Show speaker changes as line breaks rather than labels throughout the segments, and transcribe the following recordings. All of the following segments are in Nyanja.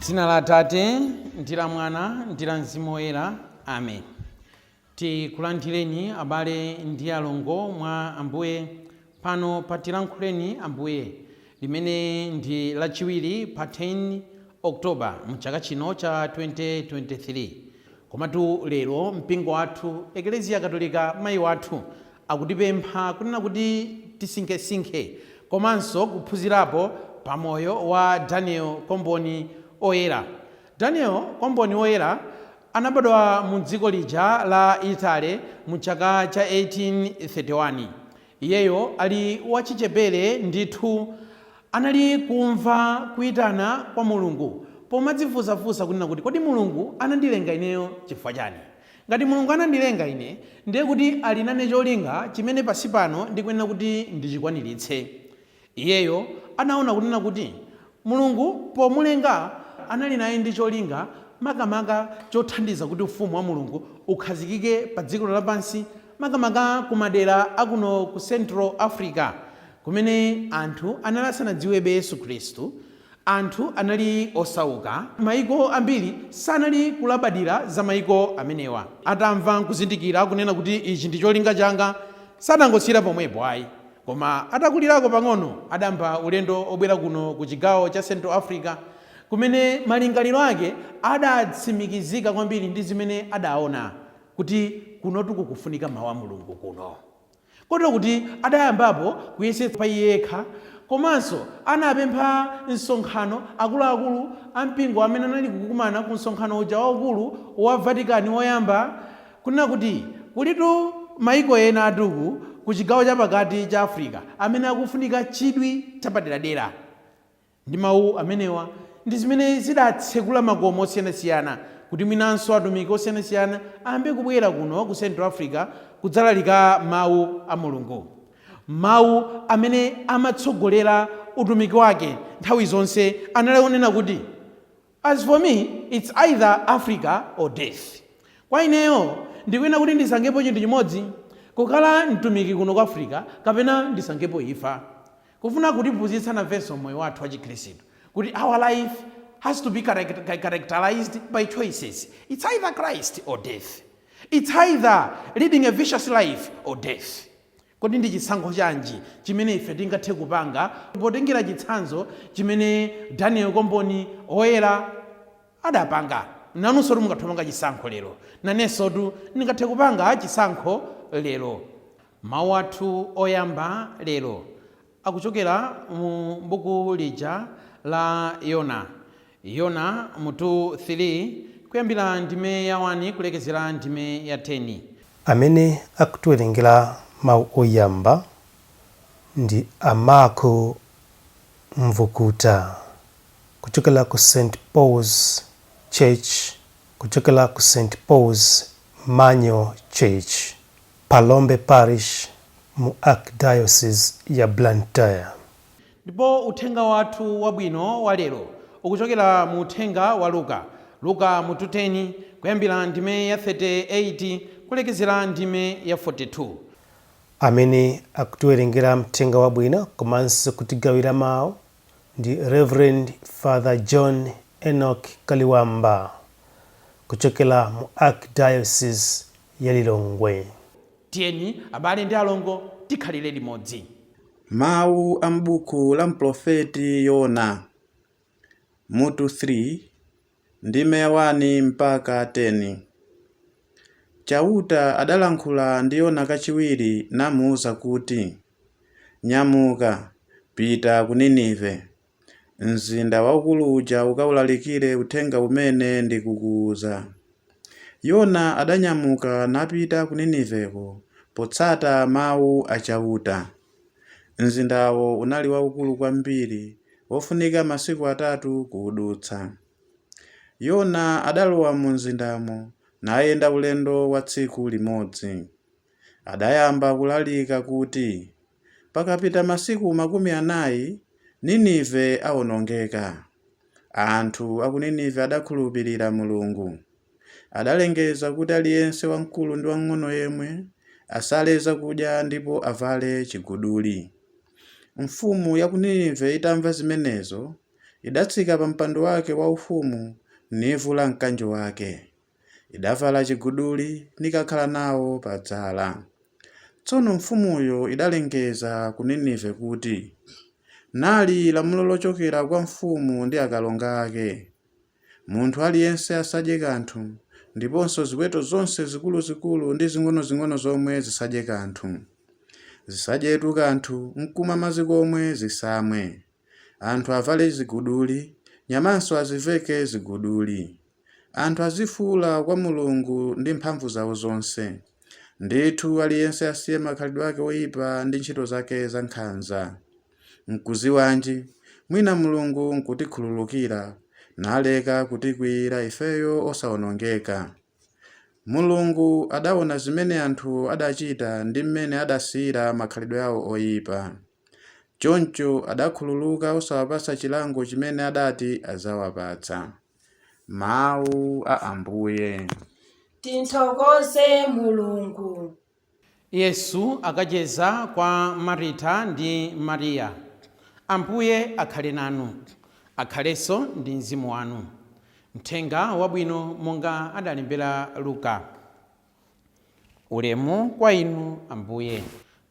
Dzina la Atate ndi la Mwana ndi la Mzimu Woyera, amen. Tikulandireni abale ndi alongo mwa Ambuye pano pa Tilankhuleni Ambuye, limene ndi Lachiwiri pa 10 October mchaka chino cha 2023. Komatu lero mpingo wathu, Ekleziya Katolika mayi wathu, akutipempha kunena kuti tisinkhesinkhe komanso kuphunzirapo pa moyo wa Daniel Comboni Oyera. Daniel Comboni Oyera anabadwa mu dziko lija la Italy mu chaka cha 1831. Iyeyo ali wachichepere ndithu anali kumva kuyitana kwa Mulungu, pomadzifunsafunsa kunena kuti, "Kodi Mulungu anandilenga ineyo chifukwa chani? Ngati Mulungu anandilenga ine, ndiye kuti ali nane cholinga chimene pasi pano ndikuyenera kuti ndichikwaniritse." Iyeyo anaona kunena kuti Mulungu pomulenga anali naye ndi cholinga, makamaka chothandiza kuti ufumu wa Mulungu ukhazikike pa dziko lapansi, makamaka ku madera akuno ku Central Africa, kumene anthu anali asanadziwebe Yesu Khristu, anthu anali osauka, maiko ambiri sanali kulabadira za maiko amenewa. Atamva nkuzindikira kunena kuti ichi ndi cholinga changa, sanangosiyira pomwepo ayi, koma atakulirako pang'ono adamba ulendo obwera kuno ku chigawo cha Central Africa, kumene malingaliro ake adatsimikizika kwambiri ndi zimene adaona kuti kunotu kukufunika mawu a Mulungu kuno, kotero kuti adayambapo kuyesetsa pa iye yekha, komanso anapempha msonkhano akuluakulu a mpingo amene anali kukumana ku msonkhano uja waukulu wa Vatican woyamba, kunena kuti kulitu maiko ena atuku ku chigawo chapakati cha Africa amene akufunika chidwi chapaderadera. Ndi mawu amenewa ndi zimene zidatsekula makomo osiyanasiyana kuti mwinanso atumiki osiyanasiyana ayambe kubwera kuno ku Central Africa kudzalalika mawu a Mulungu. Mawu amene amatsogolera utumiki wake nthawi zonse anali onena kuti, "As for me, it's either Africa or death." Kwa ineyo ndikuyenera kuti ndisankhepo chinthu chimodzi, kukhala mtumiki kuno ku Africa kapena ndisankhepo imfa. Kufuna kutiphunzitsa nafenso moyo wathu wa Chikhristu kuti our life has to be characterized by choices. It's either Christ or death. It's either leading a vicious life or death. Kodi ndi chisankho chanji chimene ife tingathe kupanga, potengera chitsanzo chimene Daniel Comboni Oyera adapanga? Nanunso mungathe kupanga chisankho lero, nanensotu ndingathe kupanga chisankho lero. Mawu athu oyamba lero akuchokera mu buku lija la Yona, Yona mutu 3, kuyambira ndime ya 1 kulekezera ndime ya 10.
Amene akutiwerengera mawu oyamba ndi Amako Mvukuta kuchokera ku St Paul's Church, kuchokera ku St Paul's Manual Church, Phalombe Parish, mu Archdiocese ya Blantyre.
Ndipo uthenga wathu wabwino wa lero ukuchokera mu uthenga wa Luka, Luka mutu 10, kuyambira ndime ya 38 kulekezera ndime ya 42.
Amene akutiwerengera mthenga wabwino komanso kutigawira mawu ndi Reverend Father John Enoch Kaliwamba kuchokera mu Archdiocese ya Lilongwe.
Tiyeni abale ndi alongo tikhalire limodzi.
Mawu a m'buku la mprofeti Yona, mutu 3, ndime ya 1 mpaka 10. Chauta adalankhula ndi Yona kachiwiri namuwuza kuti, "Nyamuka, pita ku Ninive, mzinda waukulu uja, ukawulalikire uthenga umene ndikukuwuza." Yona adanyamuka napita ku Niniveko potsata mawu a Chauta. Mzindawo unali waukulu kwambiri, wofunika masiku 3 kuwudutsa. Yona adalowa mu mzindamo nayenda ulendo wa tsiku limodzi. Adayamba kulalika kuti, "Pakapita masiku 40, Ninive awonongeka." Anthu a ku Ninive adakhulupirira Mulungu. Adalengeza kuti aliyense, wamkulu ndi wamng'ono yemwe, asale zakudya ndipo avale chiguduli. Mfumu ya ku Ninive itamva zimenezo, Idatsika pa mpando wake waufumu, nivula mkanjo wake. Idavala chiguduli, nikakhala nawo padzala. Tsono mfumuyo idalengeza ku Ninive kuti, Nali lamulo lochokera kwa mfumu ndi akalonga ake. Munthu aliyense asadye kanthu, ndiponso ziweto zonse zikuluzikulu ndi zing'onozing'ono zomwe zisadye kanthu. Zisadyetu kanthu, nkumwa madzi komwe zisamwe. Anthu avale ziguduli, nyamanso aziveke ziguduli. Anthu azifuula kwa Mulungu ndi mphamvu zawo zonse. Ndithu aliyense asiye makhalidwe ake oyipa ndi ntchito zake zankhanza. Nkuziwanji, mwina Mulungu nkutikhululukira, naleka kutikwiyira ifeyo osawonongeka. Mulungu adaona zimene anthu adachita ndi mmene adasiyira makhalidwe awo oyipa. Choncho adakhululuka osawapatsa chilango chimene adati adzawapatsa. Mawu a Ambuye.
Tithokoze Mulungu.
Yesu akacheza kwa Marita ndi Mariya. Ambuye akhale nanu, akhalenso ndi mzimu wanu. Mthenga wabwino monga adalembera Luka. Ulemu kwa inu, Ambuye.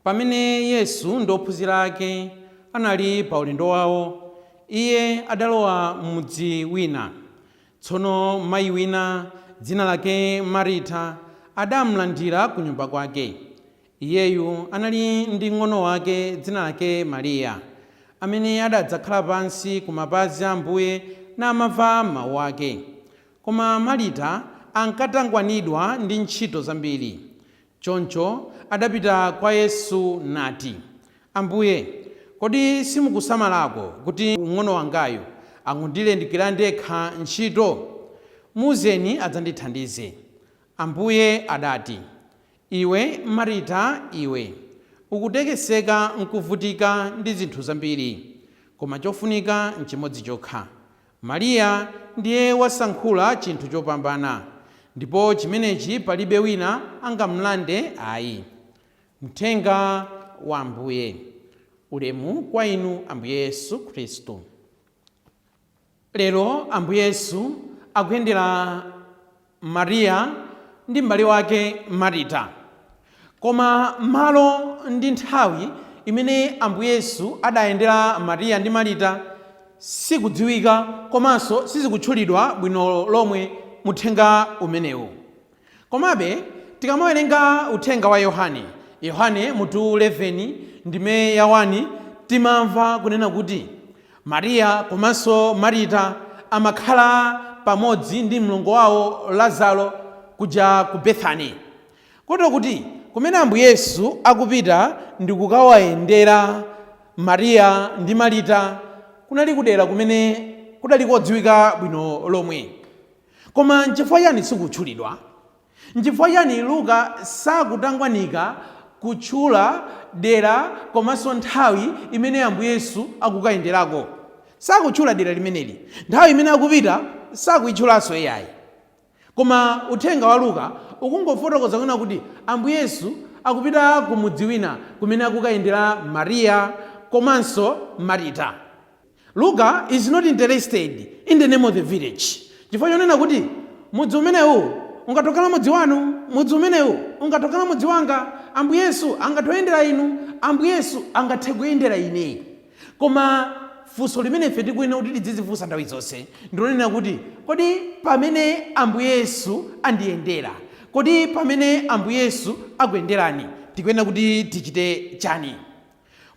Pamene Yesu ndi ophunzira ake anali pa ulendo wawo, iye adalowa m'mudzi wina. Tsono mayi wina dzina lake Marita adamlandira ku nyumba kwake. Iyeyu anali ndi mng'ono wake dzina lake Mariya, amene adadzakhala pansi ku mapazi a Ambuye namamva mawu ake. Koma Marita ankatangwanidwa ndi ntchito zambiri. Choncho adapita kwa Yesu nati, Ambuye, kodi simukusamalako kuti mng'ono wangayu akundilekera ndekha ntchito? Muuzeni adzandithandize. Ambuye adati, Iwe Marita iwe, ukutekeseka nkuvutika ndi zinthu zambiri, koma chofunika nchimodzi chokha. Mariya ndiye wasankhula chinthu chopambana, ndipo chimenechi palibe wina angamlande ayi. Mthenga wa Ambuye. Ulemu kwa inu, Ambuye Yesu Khristu. Lero Ambuye Yesu akuyendera Mariya ndi m'bale wake Marita. Koma malo ndi nthawi imene Ambuye Yesu adayendera Mariya ndi Marita sikudziwika, komanso sizikutchulidwa bwino lomwe muthenga umenewu. Komabe tikamawerenga uthenga wa Yohane, Yohane mutu 11 ndime ya 1, timamva kunena kuti Mariya komanso Marita amakhala pamodzi ndi mlongo wawo Lazaro kuja ku Bethany. Kotero kuti kumene Ambuye Yesu akupita ndi kukawayendera Mariya ndi Marita kunali kudera kumene kudali kodziwika bwino lomwe. Koma nchifukwa chani sikutchulidwa? Nchifukwa chani Luka sakutangwanika kutchula dera komanso nthawi imene Ambuye Yesu akukayenderako? Sakutchula dera limeneli. Nthawi imene akupita sakuyitchulanso iyayi. Koma uthenga wa Luka ukungofotokoza kunena kuti Ambuye Yesu akupita ku mudzi wina kumene akukayendera Mariya komanso Marita. Luka is not interested in the name of the village, chifukwa chonena kuti mudzi umenewu ungatokhala mudzi wanu, mudzi umenewu ungatokhala mudzi wanga. Ambuye Yesu angathe kuyendera inu, Ambuye Yesu angathe kuyendera ine. Koma funso limene ife tikuyenera kuti tidzizifunsa nthawi zonse ndilonena kuti, kodi pamene Ambuye Yesu andiyendera, kodi pamene Ambuye Yesu akuyenderani, tikuyenera kuti tichite chani?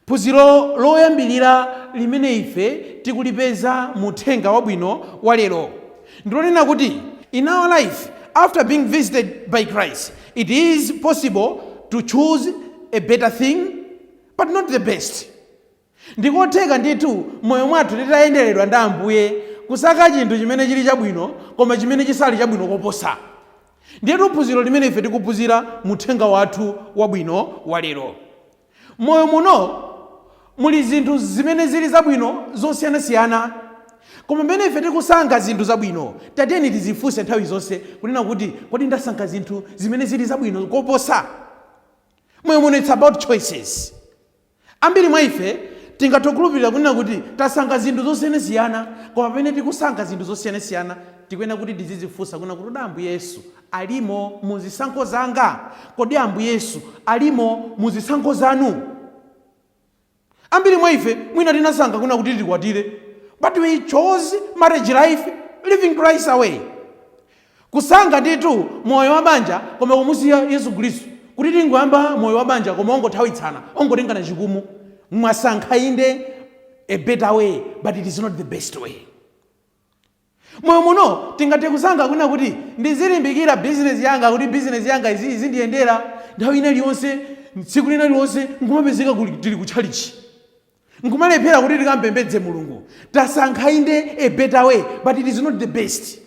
Phunziro loyambirira limene ife tikulipeza mu uthenga wabwino wa lero ndilonena kuti in our life, after being visited by Christ, it is possible to choose a better thing but not the best. Ndikotheka ndithu moyo mwathu titayenderedwa ndi Ambuye kusankha chinthu chimene chili chabwino koma chimene chisali chabwino koposa. Ndiyetu phunziro limene ife tikuphunzira mu uthenga wathu wabwino wa lero. Moyo muno muli zinthu zimene zili zabwino zosiyanasiyana, koma pamene ife tikusankha zinthu zabwino, tatiyeni tizifunse nthawi zonse kunena kuti, kodi ndasankha zinthu zimene zili zabwino koposa? Moyo muno it's about choices. Ambiri mwa ife Tingathe kukhulupirira kunena kuti tasankha zinthu zosiyanasiyana, koma pamene tikusankha zinthu zosiyanasiyana, tikuyenera kuti tizidzifunsa kunena kuti, kodi Ambuye Yesu alimo mu zisankho zanga? Kodi Ambuye Yesu alimo mu zisankho zanu? Ambiri mwa ife mwina tinasankha kunena kuti tikwatire, but we chose marriage life leaving Christ away. Kusankha ndithu moyo wa banja koma kumusiya Yesu Khristu, kuti tingoyamba moyo wa banja koma ongothawitsana, ongotengana chikumu. Mwasankha inde a better way, but it is not the best way. Moyo muno tingathe kusankha kunena kuti ndizilimbikira bizinesi yanga, kuti bizinesi yanga izindiyendera nthawi ina iliyonse, tsiku lina lililonse nkumapezeka tili kutchalichi, nkumalephera kuti tikampembedze Mulungu. Tasankha inde a better way, but it is not the best.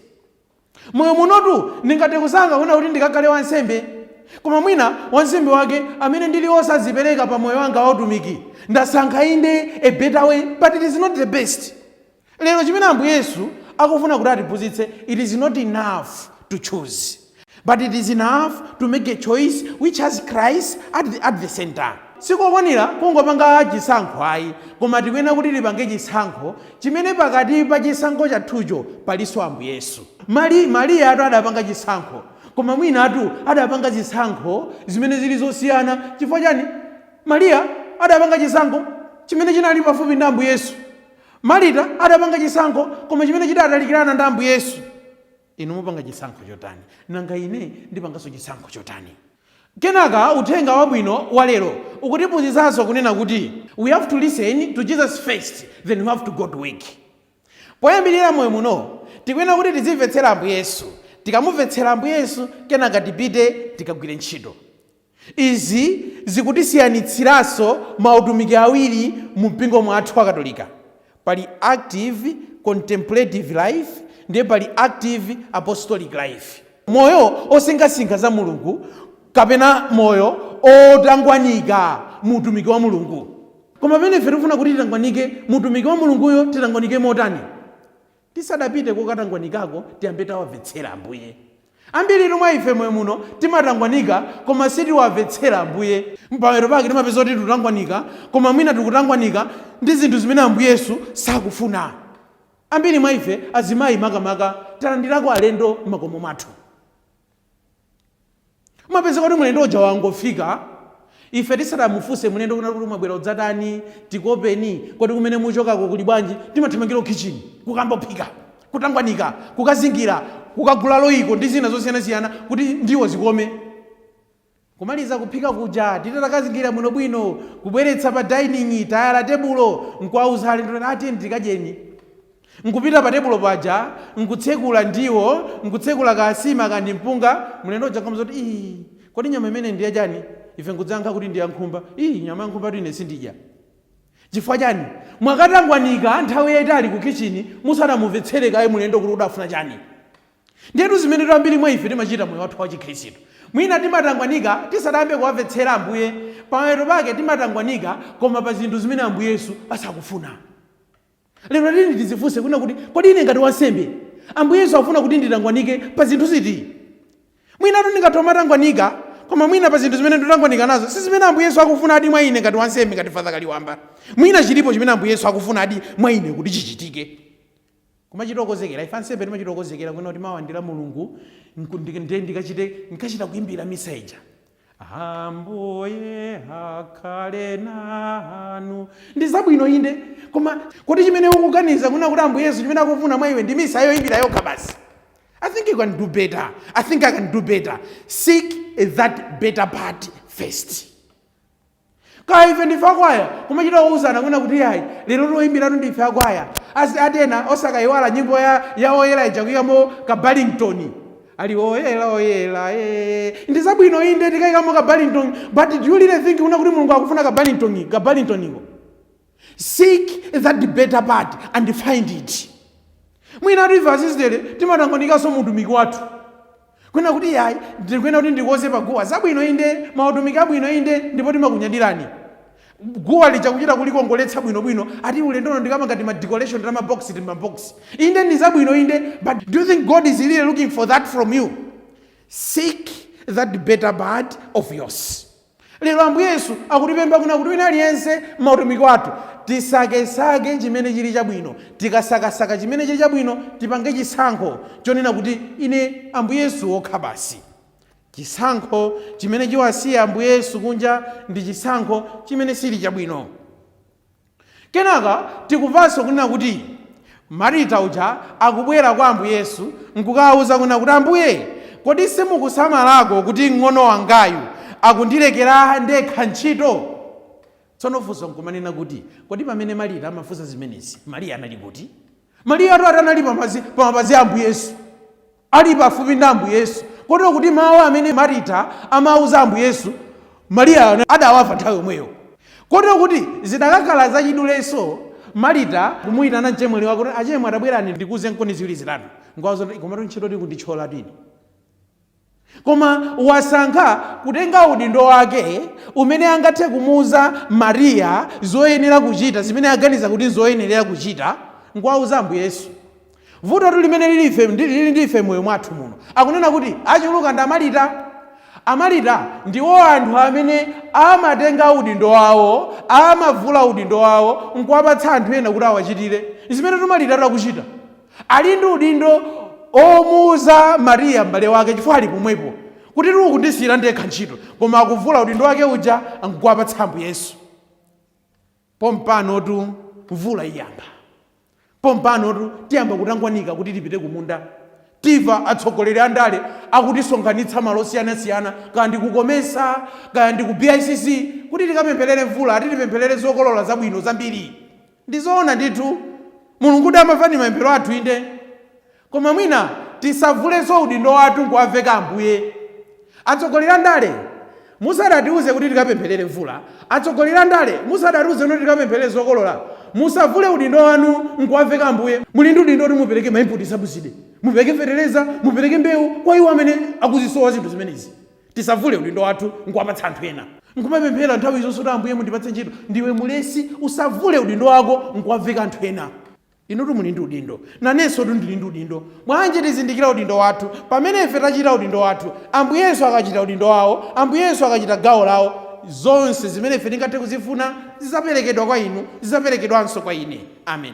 Moyo munotu ndingathe kusankha kunena kuti ndikakhale wansembe, koma mwina wansembe wake amene ndili osazipereka pa moyo wanga wautumiki. Ndasankha inde a better way, but it is not the best. Lero chimene Ambuye Yesu akufuna kuti atiphunzitse, it is not enough to choose, but it is enough to make a choice which has Christ at the center. Sikokwanira kungopanga chisankho ayi, koma tikuyenera kuti tipange chisankho chimene pakati pa chisankho chathucho palinso Ambuye Yesu. Mariya atu adapanga chisankho, koma mwina atu adapanga zisankho zimene zili zosiyana. Chifukwa chani? Mariya adapanga chisankho chimene chinali pafupi ndi Ambuye Yesu. Marita adapanga chisankho koma chimene chidatalikirana ndi Ambuye Yesu. Inu mupanga chisankho chotani? Nanga ine ndipanganso chisankho chotani? Kenaka uthenga wabwino wa lero ukutiphunzitsanso kunena kuti we have to listen to Jesus first, then we have to go to work. Poyambirira moyo muno tikuyenera kuti tizimvetsera Ambuye Yesu. Tikamumvetsera Ambuye Yesu, kenaka tipite tikagwire ntchito. Izi zikutisiyanitsiraso mautumiki awiri mu mpingo mwathu wa Katolika. Pali active contemplative life, ndiye pali active apostolic life. Moyo osinkhasinkha za Mulungu kapena moyo otangwanika mu utumiki wa Mulungu. Koma pamene ife tikufuna kuti titangwanike mu utumiki wa Mulunguyo, titangwanike motani? Tisadapite kokatangwanikako, tiyambe tawamvetsera Ambuye. Ambiri mwa ife moyo muno timatangwanika koma sitiwamvetsera Ambuye. Pamapeto pake timapeza kuti tikutangwanika, koma mwina tikutangwanika ndi zinthu zimene Ambuye Yesu sakufuna. Ambiri mwa ife azimayi makamaka talandirako alendo m'makomo mwathu. Umapeza kuti mlendo uja wangofika, ife tisadamufunse mlendo kuna kuti mwabwera udzatani, tikopeni, kodi kumene muchokako kuli bwanji, timathamangira kitchen kukambophika, kutangwanika, kukazingira, kukagula Royco ndi zina zosiyanasiyana kuti ndiwo zikome. Kumaliza kuphika kuja, titakazingira bwinobwino, kubweretsa pa dining, tayala tebulo, nkuwauza alendo, ati tikadyeni. Nkupita pa tebulo paja, nkutsekula ndiwo, nkutsekula kasima kandi mpunga, mlendo uja nkamuza kuti, "Ii, kodi nyama imene ndi yachani?" Ife nkudzayankha kuti ndi ya nkhumba. "Ii, nyama ya nkhumba ine sindidya." Chifukwa chani? Mwakatangwanika nthawi yayitali ku kitchen musanamumvetsere kaye mlendo kuti udafuna chani. Ndiyetu zimene ambiri mwa ife timachita moyo wathu wa Chikhristu. Mwina timatangwanika tisadayambe kuwamvetsera Ambuye. Pamapeto pake timatangwanika koma pa zinthu zimene Ambuye Yesu asakufuna. Lero tini tizifunse kuna kuti, kodi ine ngati wansembe, Ambuye Yesu akufuna kuti nditangwanike pa zinthu ziti? Mwinatu ndingathe kumatangwanika, koma mwina pa zinthu zimene nditangwanika nazo si zimene Ambuye Yesu akufuna adi mwa ine ngati wansembe, ngati Father Kaliwamba. Mwina chilipo chimene Ambuye Yesu akufuna adi mwa ine kuti chichitike. Kumachita okonzekera, ife ansembe timachita okonzekera kunena kuti mawa ndi la Mulungu, ndiye ndikachita kuimbira misa ija, "Ambuye akhale nanu." Ndi zabwino inde, koma kodi chimene ukuganiza kuna kuti Ambuye Yesu chimene akufuna mwa iwe ndi misa yoyimbira yokha basi? I think you can do better. I think I can do better. Seek that better part first. Kaya ife ndife akwaya, kumachita kuwuzana kuna kuti, "Yayi, lero toyimbiratu ndife akwaya." Asi atena osakayiwala nyimbo ya oyera ija, kuyikamo ka Barrington ali oyera oyera. Ndi zabwino inde, tikayikamo ka Barrington, but do you really think kuna kuti Mulungu akufuna ka Barringtoniko? Seek that better part and find it. Mwina atu ife asisitere timatangwanikanso mu utumiki wathu kwena kuti, "Yayi, ndikuyena kuti ndikoze paguwa." Zabwino inde, mautumiki abwino inde, ndipo timakunyadirani. Guwa lija kuchita kulikongoletsa bwinobwino, ati ulendono ndikamanga ti ma decoration ta mabox, ti mabox. Inde, ndi zabwino inde, but do you think God is really looking for that from you? Seek that better part of yours. Lero Ambuye Yesu akutipempha kuna kuti wina aliyense mautumiki wathu tisakesake chimene chili chabwino. Tikasakasaka chimene chili chabwino, tipange chisankho chonena kuti ine Ambuye Yesu wokha basi. Chisankho chimene chiwasiya Ambuye Yesu kunja ndi chisankho chimene sili chabwino. Kenaka tikumvanso kunena kuti Marita uja akubwera kwa Ambuye Yesu nkukawuza kunena kuti, Ambuye, kodi simukusamalako kuti mng'ono wangayu akundilekera ndekha ntchito? Tsono funso nkumanena kuti, kodi pamene Marita amafunsa zimenezi, Mariya anali kuti? Mariya atu anali pamapazi a Ambuye Yesu, ali pafupi ndi Ambuye Yesu, kotero kuti mawu amene Marita amawuza Ambuye Yesu, Mariya adawamva nthawi yomweyo. Kotero kuti zidakakhala zachidulenso Marita kumuyitana mchemwali wake kuti, achemwe, atabwerani ndikuuze nkoni ziwiri zitatu, ngawauza kuti komatu ntchito tikundithyola tini. Koma wasankha kutenga udindo wake umene angathe kumuuza Mariya zoyenera kuchita, zimene aganiza kuti zoyenerera kuchita, nkuwauza Ambuye Yesu. Vuto limene lili ndi ife moyo mwathu muno, akunena kuti achuluka ndi Amarita. Amarita ndiwo anthu amene amatenga udindo wawo, amavula udindo wawo nkuwapatsa anthu ena kuti awachitire zimene tumarita takuchita. Ali ndi udindo omuuza Mariya m'bale wake, chifukwa ali pomwepo, kuti tikundisiyira ndekha ntchito, koma akuvula udindo wake uja nkuwapatsa Ambuye Yesu. Pompanotu mvula iyamba, pompanotu tiyamba kutangwanika kuti tipite kumunda. Timva atsogoleri a ndale akutisonkhanitsa malo osiyanasiyana, kaya ndi ku COMESA, kaya ndi ku BICC, kuti tikapempherere mvula, ati tipempherere zokolola zabwino zambiri. Ndizoona ndithu, Mulungu ndi amamva ndi mapemphero athu, inde, koma mwina tisavulenso udindo wathu nkuwaveka Ambuye. Atsogoleri a ndale, musadatiuze kuti tikapempherere mvula, atsogoleri a ndale, musadatiuze kuti tikapempherere zokolola, musavule udindo wanu nkuwaveka Ambuye. Muli ndi udindo kuti mupereke ma input subsidy, mupereke fetereza, mupereke mbewu kwa iwo amene akuzisowa zinthu zimenezi. Tisavule udindo wathu nkuwapatsa anthu ena, nkumapemphera nthawi zonse kuti Ambuye mundipatse ntchito. Ndiwe mulesi, usavule udindo wako nkuwaveka anthu ena. Inutu muli ndi udindo, nanenso tu ndili ndi udindo. Bwanji tizindikira udindo wathu? Pamene ife tachita udindo wathu, Ambuye Yesu akachita udindo wawo, Ambuye Yesu akachita gawo lawo, zonse zimene ife tingathe kuzifuna zidzaperekedwa kwa inu, zidzaperekedwanso kwa ine. Amen.